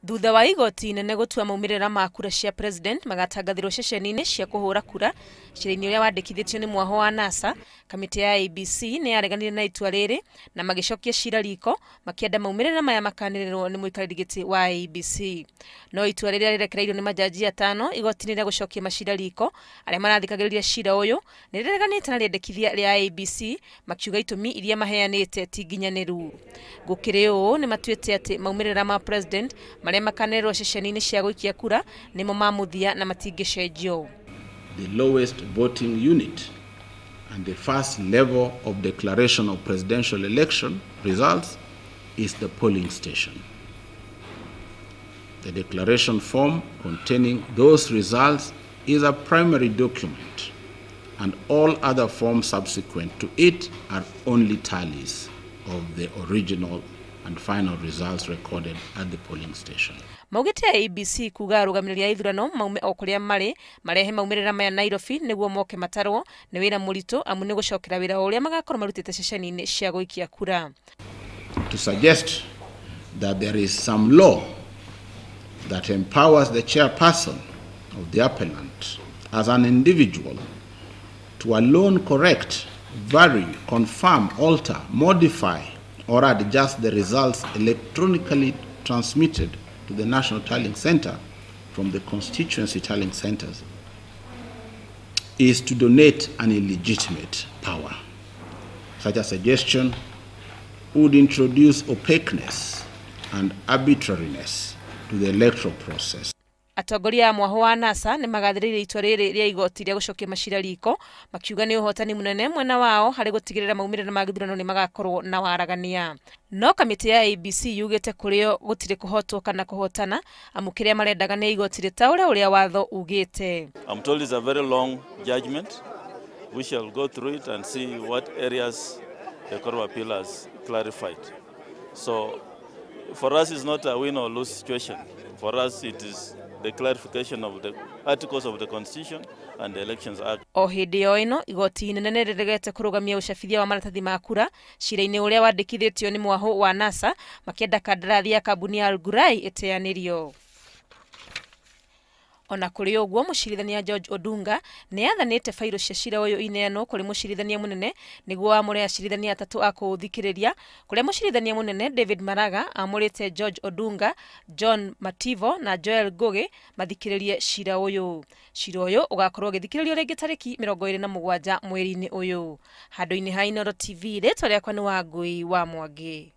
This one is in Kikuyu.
Thutha wa igoti inene gũtua maumĩrĩra ma kura cia president magatangathĩrwo ceceni-inĩ cia kũhũra kura cira-inĩ ũrĩa wandĩkithĩtio nĩ mwaho wa NASA, kamĩtĩ ya IEBC nĩ yareganire na itua rĩrĩ na magĩcokia cira riko makĩenda maumĩrĩra maya makanĩrĩrwo nĩ mũikarĩri gĩtĩ wa IEBC. No itua rĩrĩa rĩrekereirio nĩ majaji atano igoti-inĩ rĩa gũcokia macira riko arĩa marathikagĩrĩria cira ũyũ nĩ rĩreganĩte na rĩendekithia rĩa IEBC makiuga itũmi iria maheanĩte ti nginyanĩru. Gũkĩrĩ ũũ nĩ matuĩte atĩ maumĩrĩra ma president marĩa makanĩrĩrwo ceceni-inĩ cia gũikia kura nĩmo ma mũthia na matingĩcenjio. The lowest voting unit and the first level of declaration of presidential election results is the polling station. The declaration form containing those results is a primary document, and all other forms subsequent to it are only tallies of the original and final results recorded at the polling station. Maugĩte IEBC kuga arũgamĩrĩri a ithurano maume o kũrĩa marĩ marehe maumĩrĩra maya Nairobi nĩguo moke matarwo nĩ wĩra mũritũ amu nĩ gũcokera wĩra ũrĩa magakorwo marutĩte ceceni-inĩ cia gũikia kura. To suggest that there is some law that empowers the chairperson of the appellant as an individual to alone correct, vary, confirm, alter, modify, or adjust the results electronically transmitted to the National Tallying Center from the constituency tallying centers is to donate an illegitimate power. Such a suggestion would introduce opaqueness and arbitrariness to the electoral process. Atongoria a mwaho wa NASA nĩ magathĩrĩirie itua rĩrĩ rĩa igoti rĩa gũcokia macira riko makiuga nĩ ũhotani mũnene mwena wao harĩ gũtigĩrĩra maumĩrĩra ma gĩthurano nĩ magakorwo na waragania. No kamĩtĩ ya IEBC yugĩte kũrĩo gũtirĩ kũhotwo kana kũhotana amu kĩrĩa marendaga nĩ igoti rĩtaũre ũrĩa watho ugĩte. I'm told it's a very long judgment. We shall go through it and see what areas the Court of Appeal has clarified. So for us it's not a win or lose situation. For us it is the clarification of the articles of the Constitution and the Elections Act. O hĩndĩ yo ĩno igoti inene nĩ rĩregete kũrũgamia ũcabithia wa maratathi ma kura cira-inĩ ũrĩa wandĩkithĩtio nĩ mwaho wa NASA makĩenda kandarathi ya kambuni ya Algurai ĩteanĩrio. Ona kũrĩ ũguo mũcirithania George Odunga nĩ athanĩte bairũ cia cira ũyũ ineanwo kũrĩ mũcirithania mũnene nĩguo amũre acirithania atatũ a kũũthikĩrĩria kũrĩa mũcirithania mũnene David Maraga amũrĩte George Odunga, John Mativo na Joel Ngugi mathikĩrĩrie cira ũyũ. Cira ũyũ ũgakorwo ũgĩthikĩrĩrio rĩngĩ tarĩki 27 mweri-inĩ ũyũ. Handũ-inĩ ha Inooro TV, rĩtwa rĩakwa nĩ Wangui wa Mwangi.